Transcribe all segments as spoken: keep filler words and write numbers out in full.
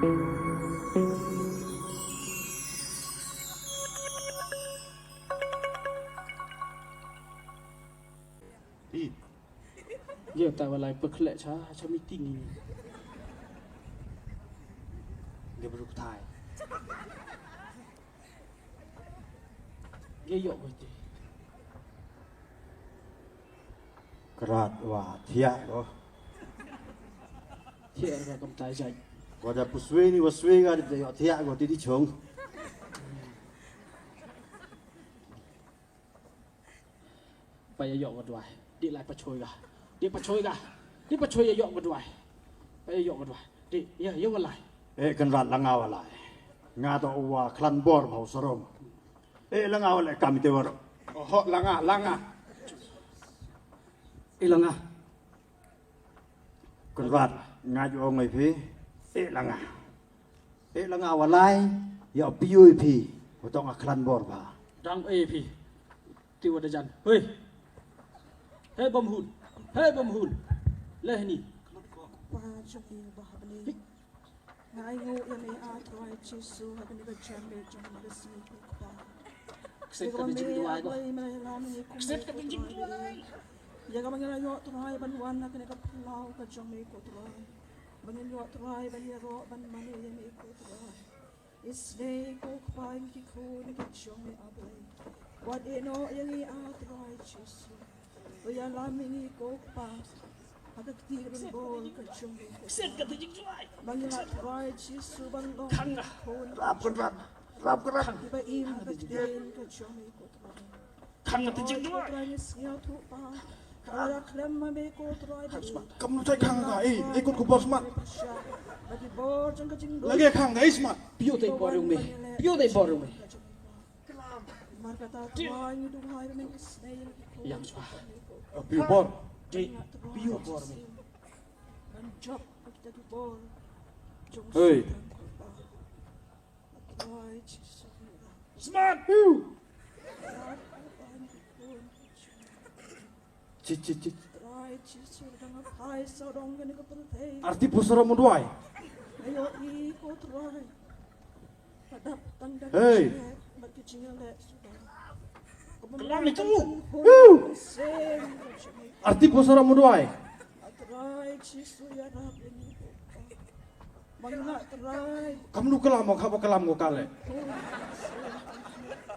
Ih, ïa ta ba lai pek leh cha cha meeting ni. Dia beruk thai. Ïa ïoh ko te. Krat wa thiah ko. Thiah ka kam tai jai. Ko da puswe ni waswe ga di ïoh thiah ko ti di chong. Pa ïa ïoh ka duwai. Di lai pa choi ga. Di pa choi ga. Di pa choi ïa ïoh ka duwai. Pa ïa ïoh ka duwai. Di ïa ïa wa lai. Eh, kan rat la nga wa lai. Nga to wa klan bor ma u sarom. Eh, la nga wa lai kam te waro. Oho, la nga, la nga. Eh, la nga. Kynrad, nga ju ong ïa phi, eh la nga. Eh la nga wa lai, ïa phi ïa phi, wa tong a klan bor ba. Dang eh phi. Ti wa da jan. Hei. Hei bom hun. Hei bom hun. Leh ni. Pa jong i ba ha bani. Nga ai nguh ïa me ah Trai Jisu ha kane ka janmiet jong kane ka sngi Kpa. Kset ka jingduwai ko. Kset ka jingduwai. Ïa kaba ngi la ïoh Trai ban wan ha kane ka phyllaw ka jong me ko Trai. Ba ngin ïoh Trai ban ïaroh ban mane ïa me ko Trai. Isynei ko Kpa ïa ki khun ki jong me ah Blei. Wat ïehnoh ïa ngi ah Trai Jisu. To ïalam ïa ngi ko Kpa. Ha ka kti ka donbor ka jong me ko Kpa. Ba ngi lah Trai Jisu ban long ki khun. Rap kan rap. Rap kan rap. Kiba im ha ka ktien ka jong me ko Trai. Khang ka jingduwai. Kam nu tai khang ka, eh, eh, kut ku bor smat. Lagi khang ka, eh, smat. Pio te bor yung me. Pio te bor yung me. Yang swa. Pio bor. Di pio bor me. Hei. Smart! Chit, chit, chit. Arti pusara mudwai. Hey. Kelam itu. Arti pusara mudwai. Kam nu kelam mo, khaba kelam ko kale.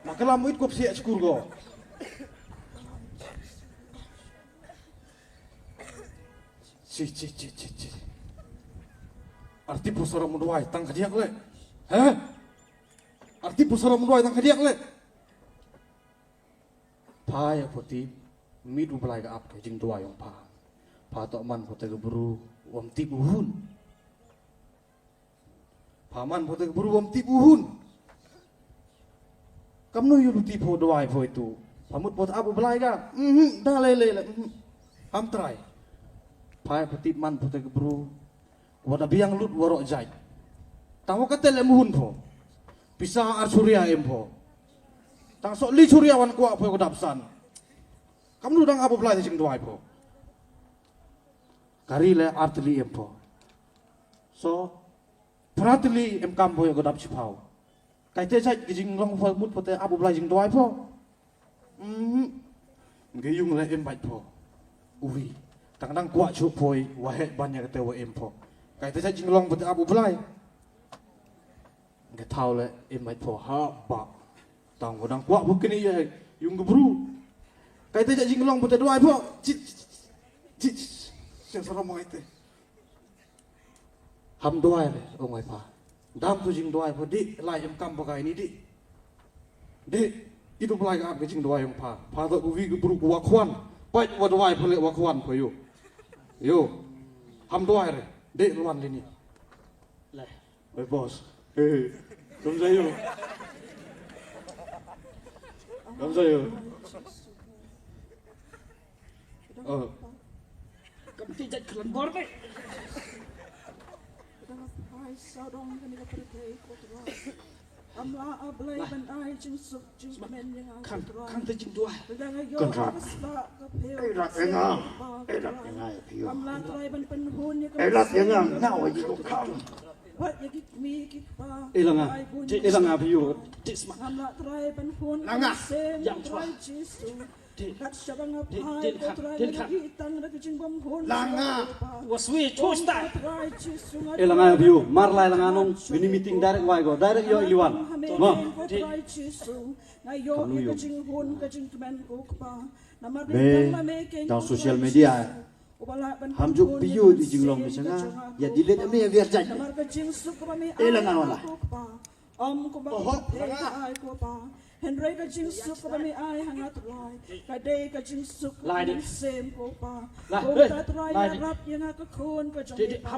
Ma kelam mo it ko psiak skur ko. Chi, chi, chi, chi, chi. Arti pusara mudwai tang khadiak le. He? Arti pusara mudwai tang khadiak le. Pha ïa phuti, mit u Blai ka ap ka jingduwai ong pha. Pha to man phuti ka bru, wam tip u hun. Pha man phuti ka bru, wam tip u hun. Kam nu yu luti pho duwai pho itu. Pha mut pho ap u Blai ka. Mhm, da le le le. Mhm. Ham trai. Pha ïa phuti man phuti ka bru. Wa da biang lut waroh jait. Tang wa kate le muhun pho. Pisa ar suria em pho. Tang sok li suria wan kwah pho ko dap san. Kam nu dang ap u Blai te jingduwai pho. Kari le ar teli em pho. So, phra teli em kam pho ïa ko dap chiphaw. Kaite jait ki jinglong pho mut pho te ap u Blai jingduwai pho. Mhm. Ngi yung le em bait pho. Uwi. Tang dang kwah chuh poi, wa heh ban ïa kate wa em pho. Kaite jait jinglong pho te ap u Blai. Ngi thaw le em bait pho ha ba. Tang wa dang kwah pho kini ïa yung ka bru. Kaite jait jinglong pho te duwai pho. Chit, chit, chit, chit. Siang sarom ong ite. Ham duwai re, ong ai pha. Dam tu jingduwai pha di, lai em kam bagai ni di. Di, itu Blai ka ap ka jingduwai ong pha. Pha to ku wi ku bru ku wa khwan. Pait wa duwai pha le wa khwan pha yo. Yo. Ham duwai re, di luan lini. Le. Oi bos. He. Kam sa yo. Kam sa yo. Oh. Kam ti jait klan bor ni. Khang, khang te jingduwai. Kan khang. Ei rat enga. Ei rat enga. Ei rat enga. Nga wa ji ko khang. Wat ïa ki kmie ki kpa. Ilanga. Ilanga biu. Tisma. Ngam lah trai ban hun. Langa. Sem. Yang Trai Jisu. Kat shaba nga phai ko Trai nga hi tang da ka jingbym hun. Langa. Waswi chustai. Trai Jisu nga. Ilanga biu. Mar lai langa nong. Ini meeting direct wai go. Direct ïoh i Liwan. Mo. Ko Trai Jisu. Nga ïoh i ka jinghun ka jingkmen ko Kpa. Namar ka tang ma me keng tang social media. Ham juk biu di jinglong me sanga. Ïa delete me ïa biar jai. Namar ka jingsuk kaba me ai. Ilanga wala. Om kumba ka ai ko Pa. Hynrei ka jingsuk kaba me ai ha nga Trai. Ka dei ka jingsuk kaba me sem ko Pa. Ko ka Trai ïarap ïa nga ka khun ka jong me Pa.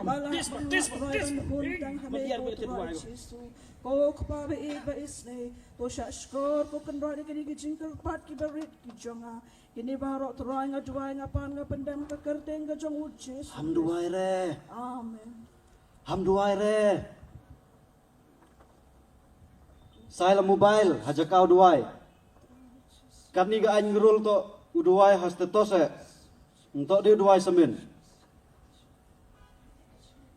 Ba la Trai ban hun tang ha me ko Trai Jisu. Ko Kpa ba ïeit ba isnei. To shah shkor ko Kynrad ïa kine ki jingkyrpad kiba rit ki jong nga. Kine baroh Trai nga duwai nga pan nga pyndem ha ka kyrteng ka jong u Jisu. Ham duwai re. Amen. Ham duwai re. Sai la mobile ha jaka u duwai. Katni ka aiñ ngerul to u duwai ha status eh. Nto dei u duwai samen.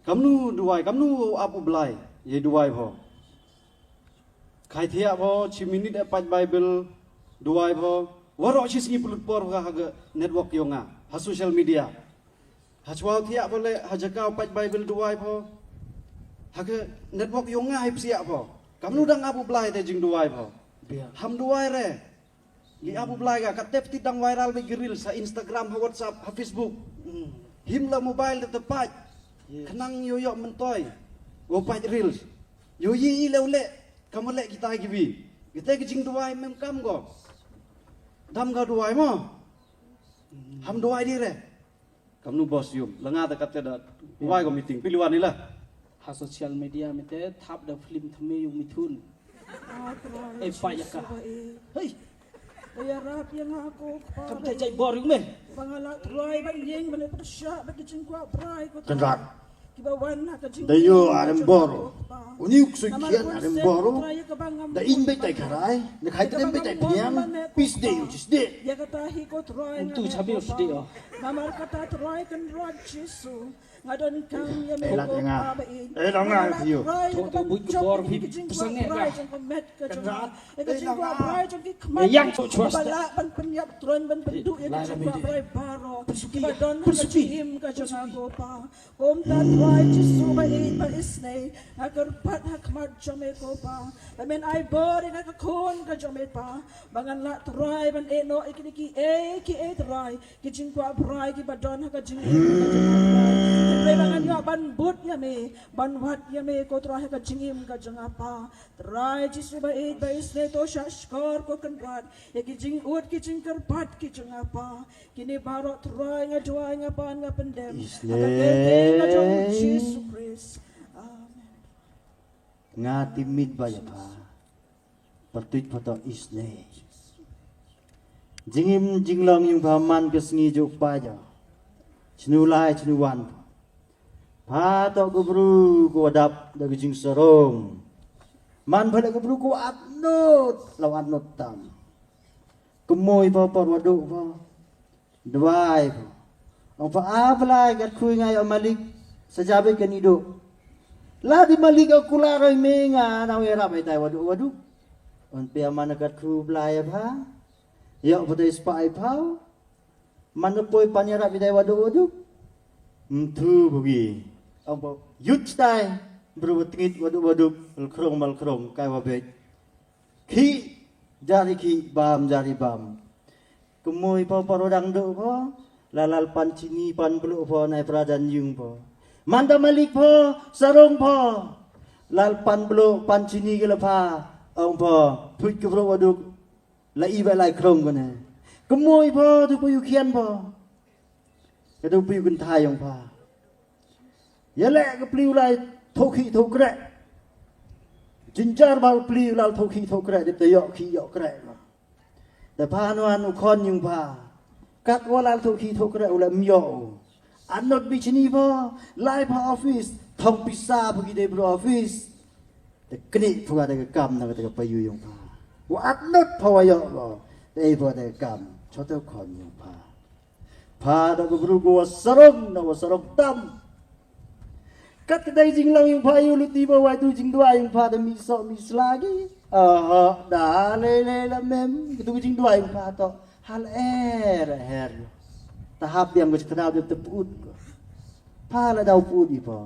Kamnu duwai, kamnu ap u Blai, ïa duwai pho. Khai thiah pho, chi minit eh pait Bible, duwai pho. Waroh chi sngi pynlut por pho ha ka network yong nga, ha social media. Ha chwa thiah pho le, ha jaka pait Bible duwai pho. Ha ka network yong nga hi psiah pho. Kamnu dang ap u Blai te jingduwai pho. Ham duwai re. Ngi ap u Blai ka, ka tep ti dang viral bad ki reels ha Instagram, ha WhatsApp, ha Facebook. Him la mobile da te pait. Khnang ïoh ïoh myntoi. Wa pait reels. Ïoh ïoh i leh u leh. Kam leh kita kiwi. Kita ki jingduwai mem kam ko. Dam ka duwai mo. Ham duwai di re. Kamnu bos yum, la nga da kate da wai ko meeting, pili wan ila. Ha social media mete thap da film thame yung mithun. Eh, pa ya ka. Hei. Kam te jai bor yung me. Kynrad. Da ïoh arem bor. Uni u ksoi khian arem bor. Da in beit tai kharai, na khai trem beit tai pniang, pis de u jis de. Ïa kata hi ko Trai. Ntu chabi u sdi o. Namar kata Trai Kynrad Jisu. Nga don kam ïa me ko Kpa ba ïeit. Eh, dang nga ïa phi. To to buit ka bor phi pesang eh ka. Kynrad. Ïa ka jingkwah brai jong ki khmat. Ïa yang to trust. Ba lah ban pynïap tron ban pynduh ïa ka jingkwah brai baroh. Ba don ha ka jingim ka jong nga ko Pa. Kumta Trai Jisu ba ïeit ba isnei, nga kyrpad ha khmat jong me ko Pa. Ba men ai bor ïa nga ka khun ka jong me Pa. Ba ngan lah Trai ban ïeh noh ïa kine kiei kiei Trai, ki jingkwah brai kiba don ha ka jingim ka jong nga Trai. Hynrei ba ngan ïoh ban bud ïa me, ban wad ïa me ko Trai ha ka jingim ka jong nga Pa. Trai Jisu ba ïeit ba isnei to shah shkor ko Kynrad ïa ki jingud ki jingkyrpad ki jong nga Pa. Kine baroh Trai nga duwai nga pan nga pyndem ha ka kyrteng ka jong u Jisu Khrist. Amen. Nga timit ba ïa pha. Pyrtuit pha to isnei. Jingim jinglong yung pha man ka sngi juk pa ja. Chnu lai chnu wan pha. Pha to ka bru ko adap da ka jingsarong. Man pha da ka bru ko atnot la atnot tam. Kmoi pha por wadu pha. Duwai pha. Ong pha a Blai kat khui ngai o Malik. Sajabe kan idu. La di Malik o kula roi me nga na we rap ai tai wadu wadu. On pe aman kat khu Blai pha. Yo pha tai spa ai pha. Man poi pan ya rap ai tai wadu wadu. Mthu bugi. Ong pha yut tai. Bru tngit wadu wadu. Lkrong mal krong kai wabek. Khi jari khi bam jari bam. Kmoi pha paro dang do pha. Lalal pan chini pan blo pha nai pradan yung pha. Manda Malik pha sarong pha. Lal pan blo pan chini gela pha. Ong pha thuit ke bro waduk. La i ba lai krong kane. Kmoi pha tu pha yu khian pha. Ka tu pha yu kynthai ong pha. Ïa leh ka pliu lai thokhi thokreh. Jinjar bal pliu lal thokhi thokreh dip te yok khi yok kreh ma. Te pha nuan u khon yung pha. Kat wa lal thokhi thokreh u leh myo. Anot bi chini pha lai pha office thong pisa pha ki dei bro office. Te kni pha ka te ka kam na ka te ka payu yung pha. Wa anot pha wa yok lo. Te pha ka te ka kam. Chote u khon yung pha. Pha da ka bru ko wa sarong na wa sarong tam. Kat ka dei jinglong ïing pha ïa u Luti ba wai tu jingduwai ïing pha da mi soh mi sla ki. Aha, da lei lei la mem. Ka tu jingduwai ïing pha to. Hal er her. Ta hap diang ko chikna de te put ko. Pha la dau put i pha.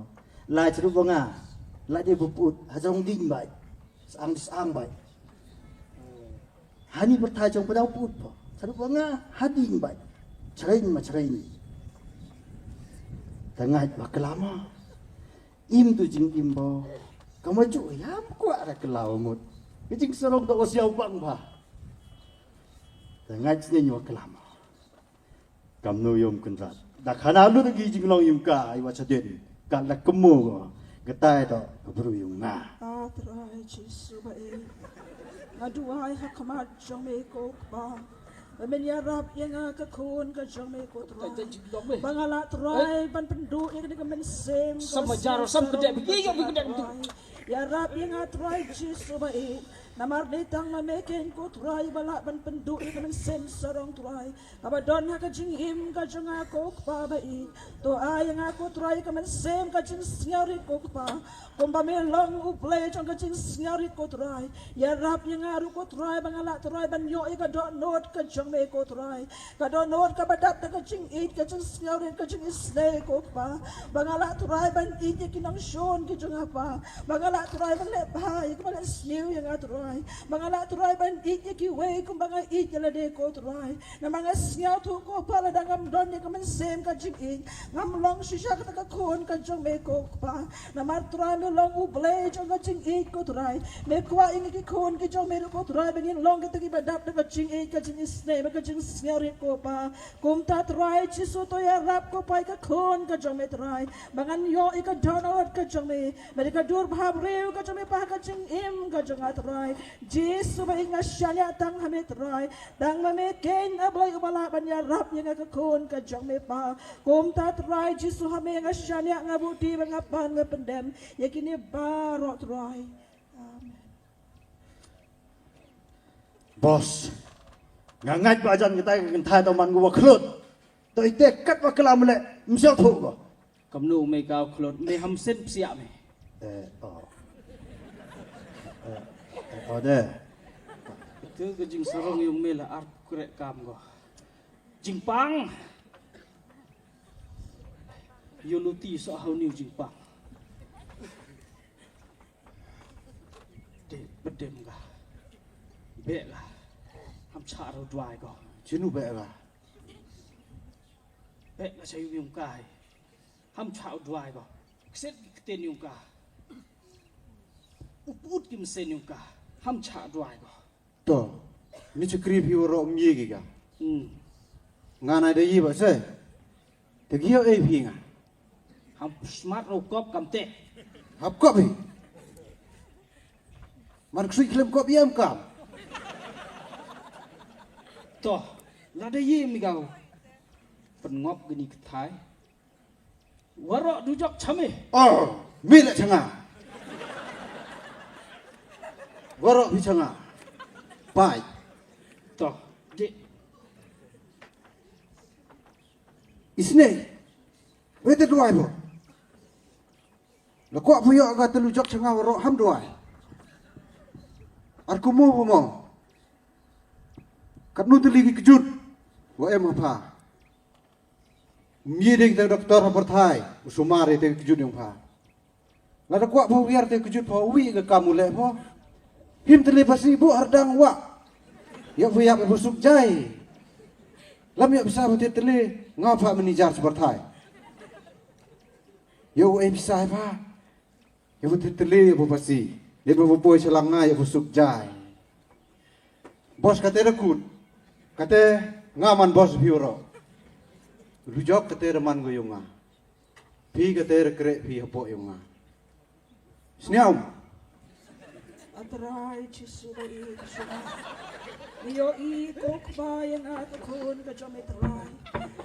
La chru ba nga. La de bu put. Ha jong ding bai. Sang di sang bai. Hani pyrthai jong pdau put pha. Chru ba nga hading bai. Chrein ma chrein. Tangait ba klama. Im tu jing im ba. Kama ju yam kwa ra klaw mut. Ki jing sarong da osiaw bang ba. Tangait sini wa klama. Kam nu yum kynrat. Da khana lut ki jinglong yum ka ai wa chaden. Ka la kemo ko. Ka tai to ka bru yum nga. A Trai Jisu ba e. Nga duwai ha khmat jong me ko Kpa. Ba men ïarap ïa nga ka khun ka jong me ko Trai. Ba nga la Trai ban pynduh ïa kane ka mynsiem. Sama jaro sam kedek bigi ïa bigi kedek tu. Ïarap ïa nga Trai Jisu ba e. Namar ne tang ma me ken ko Trai ba la ban pynduh ïa ka mynsiem sarong Trai. Kaba don ha ka jingim ka jong nga ko Kpa ba i. To ai nga ko Trai ka mynsiem ka jingsngewrit ko Kpa. Kumba me long U Blei jong ka jingsngewrit ko Trai. Ïarap ïa nga ruh ko Trai ba nga lah Trai ban ïoh ïa ka dohnud ka jong me ko Trai. Ka dohnud kaba dap da ka jingïeit ka jingsngewrit ka jingisynei ko Kpa. Ba nga lah Trai ban ïeit ïa ki nongshun ki jong nga Kpa. Ba nga lah Trai ban leh bha ïa kaba leh sniew ïa nga Trai. Ba nga lah Trai ban ïeit ïa kiwei kumba nga ïeit ïa lade ko Trai. Namar nga sngewthuh ko Kpa lada ngam don ïa ka mynsiem ka jingïeit ngam long shisha kata ka khun ka jong me ko Kpa. Namar Trai me long U Blei jong ka jingïeit ko Trai. Me kwah ïa ngi ki khun ki jong me ruh ko Trai ba ngin long kita kiba dap da ka jingïeit ka jingisynei bad ka jingsngewrit ko Kpa. Kumta Trai Jisu to ïarap ko Kpa ïa ka khun ka jong me Trai. Ba ngan ïoh ïa ka dohnud ka jong me. Bad ïa ka dur bhabriew ka jong me Kpa ha ka jingim ka jong nga Trai. Jisu ba i nga shaniah tang ha me Trai. Tang ma me ken A Blei uba lah ban ïarap ïa nga ka khun ka jong me Kpa. Kumta Trai Jisu ha me nga shaniah nga budi ba nga pan nga pyndem. Ïa kine baroh Trai. Amen. Boss. Nga ngait ba jan kita ka kynthai to man ko wa khlut. To ite kat wa klam leh msel thu ko. Kamnu me ka khlut me ham sen psiah me. Eh, oh. Eh, eh, oh de. Itu ka jingsarong yung me la ar krek kam ko. Jingpang. Ïa u Luti sa hau niu jingpang. Te bedem ga. Beh ga. Ham cha ru dwai ko. Jinu beh ga. Beh ga cha yu yung kai. Ham cha u dwai ko. Kset ki kten yung ka. Uput ki mesen yung ka. Ham cha u dwai ko. To, ni chakri phi waroh mye ki ka. Hmm. Nga na da yi ba se. Te ki yo ei phi nga. Ham smart ro kop kam te. Hap kop hi. Mar ksui khlem kop yam kam. To, la da yi mi gau. Pengop gini kthai. Waroh du jok chame. Oh, mi le changa. Waroh phi changa. Pai. To, di. Isne. Wete duai bo. La kwah phi ïoh ka te lu jok changa waroh ham duai. Ar kumu bo mo. Katnu te li ki kjut. Wa em ha pha. Mye dei te doktor ha pyrthai, u sumar ïa te ka kjut yong pha. Lada kwah pha wiar te ka kjut pha wi ka kam u leh pha. Him te le pasi bu har dang wa. Ïa pha ïap pha suk jai. Lam ïa pisa pha te te le nga pha manager ha pyrthai. Ïa u ei pisa pha. Ïa pha te te le ïa pha pasi. Ïa pha poi sha langa ïa pha suk jai. Boss kate da kut. Kate nga man boss phi waroh. Lu jok kate da man ko yong nga. Phi kate da kreh phi hapoh yong nga. Sniaw. A Trai Jisu ba i Jisu. Ïoh i ko kba ïa nga ka khun ka jong me Trai.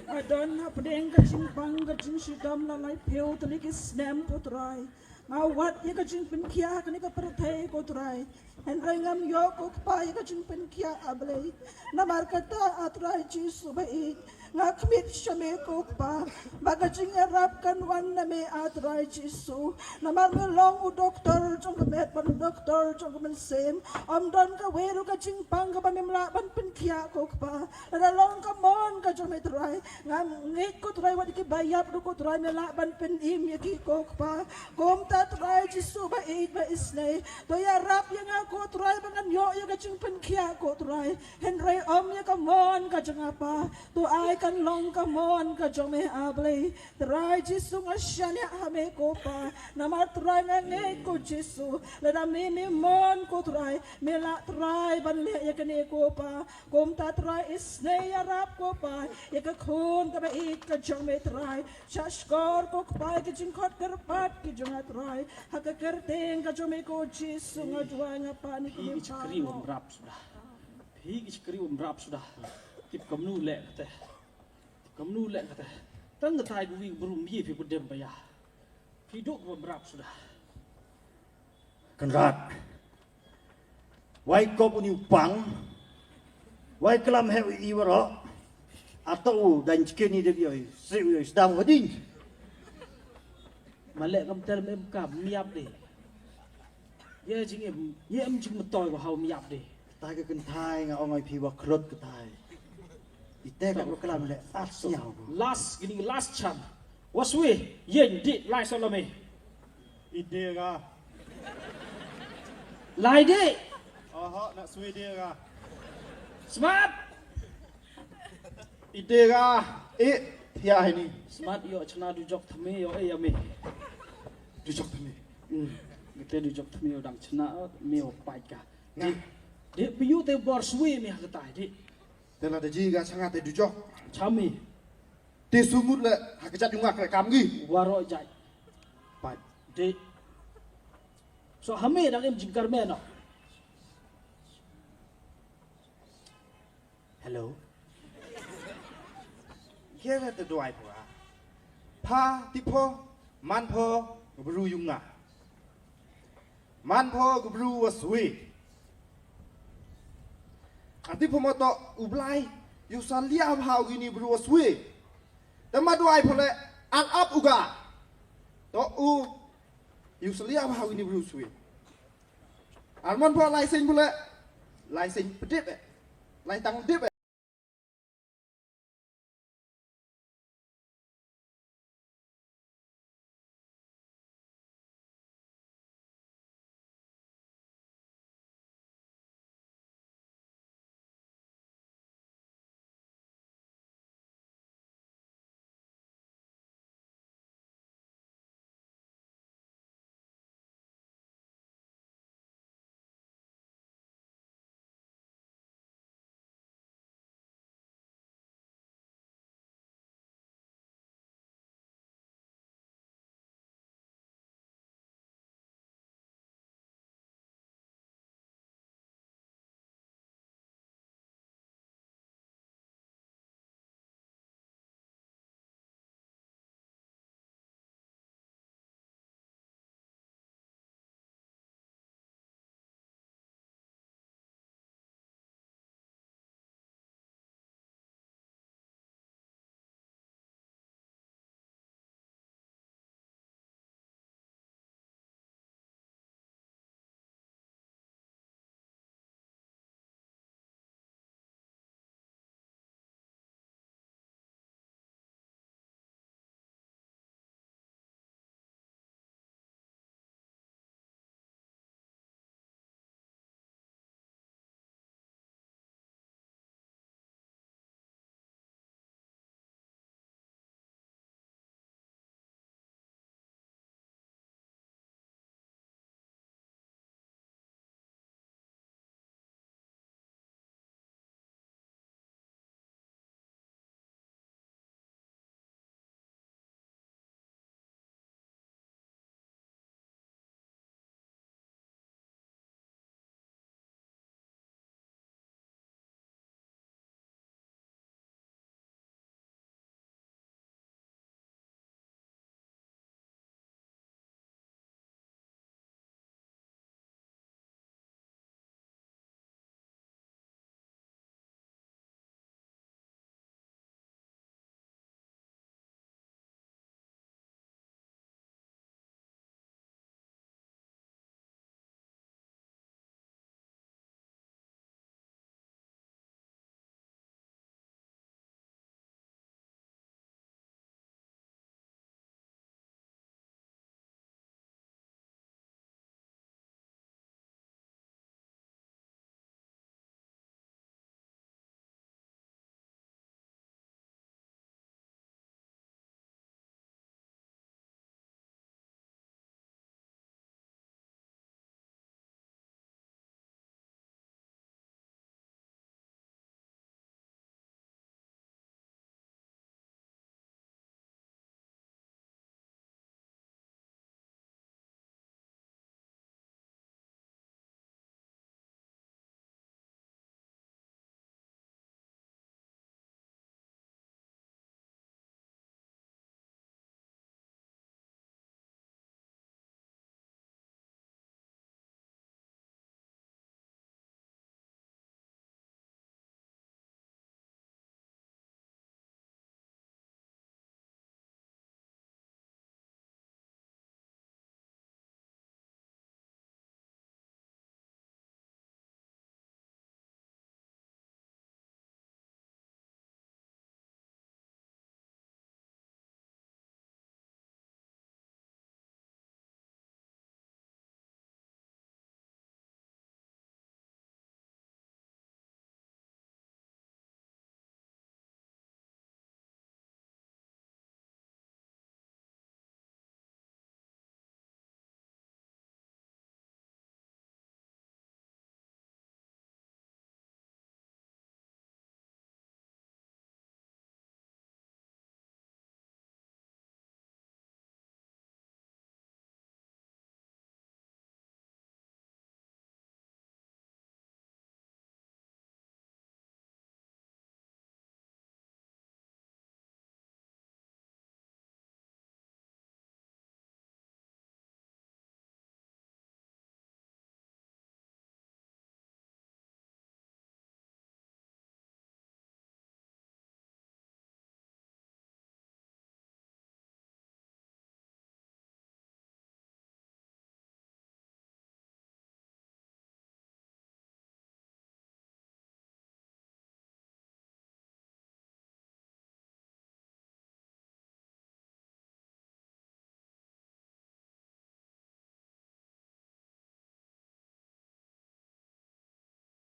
Nga don hapdeng ka jingpang ka jingshitom la lai phew tylli ki snem ko Trai. Nga wad ïa ka jingpynkhiah ha kane ka pyrthei ko Trai. Hynrei ngam ïoh ko Kpa ïa ka jingpynkhiah, A Blei. Namar kata, A Trai Jisu ba ïeit, nga khmih sha me ko Kpa ba ka jingïarap kan wan na me, A Trai Jisu. Namar me long u doktor jong ka met bad u doktor jong ka mynsiem. Ym don kawei ruh ka jingpang kaba mem lah ban pynkhiah ko Kpa. Lada long ka mon ka jong me Trai, nga ngeit ko Trai, wat ïa kiba ïap ruh ko Trai me lah ban pynim ïa ki ko Kpa. Kumta Trai Jisu ba ïeit ba isynei, to ïarap ïa nga ko Trai ba ngan ïoh ïa ka jingpynkhiah ko Trai. Hynrei ym ïa ka mon ka jong nga Pa, to ai kan long ka mon ka jong me, A Blei. Trai Jisu, nga shaniah ha me ko Pa. Namar Trai nga ngeit ko Jisu, lada me me mon ko Trai, me lah Trai ban leh ïa kane ko Pa. Kumta Trai isynei ïarap ko Pa ïa ka khun kaba ïeit ka jong me Trai. Shah shkor ko Kpa ïa ka jingkhot kyrpad ka jong nga Trai. Ha ka kyrteng ka jong me ko Jisu nga duwai, nga pan ïa kane. Phi ki shakri wam rap suda. Phi ki shakri wam rap suda. Tip kumno leh kata. Tip kumno leh kata. Tang kata ai bui brum ye phi pudem ba ïa. Phi duk wam rap suda. Kynrad. Wai kop u ni u pang. Wai klam he u i waro. Ato u dan chicken ni de bioi. Sri u sdam hading. Malek kam tel mem kam miap de. Ye jing em, ye em jing metoi wa hau miap de. Tai ka kynthai nga ong ai phi wa krot kynthai. Ite ka klam le at sniaw. Last, gini last chance. Waswi, yen di lai salame. Ide ga. Lai di. Aha, nak swi ide ga. Smart. Ide ga. E, ya ini. Smart yo chna du jok thame yo e ya me. Du jok thame. Hmm. Gite du jok thame yo dang chna me o paika. Di, di piyu te bor swi me ha kata di. Te la da ji ga changa te du jok. Chami. Te sumut le ha ka jat jungak le kam gi. Waro jai. Pat. Di. So hame dang em jingkar me no. Hello. Kira te duai pura. Pa tipo man po bru yunga. Man po bru waswi. Ati po moto u Blai yu salia bha u gini bru waswi. Te ma duai pole an ap uga. To u yu salia bha u gini bru swi. Armon po lai seng pole. Lai seng pedip eh. Lai tang dip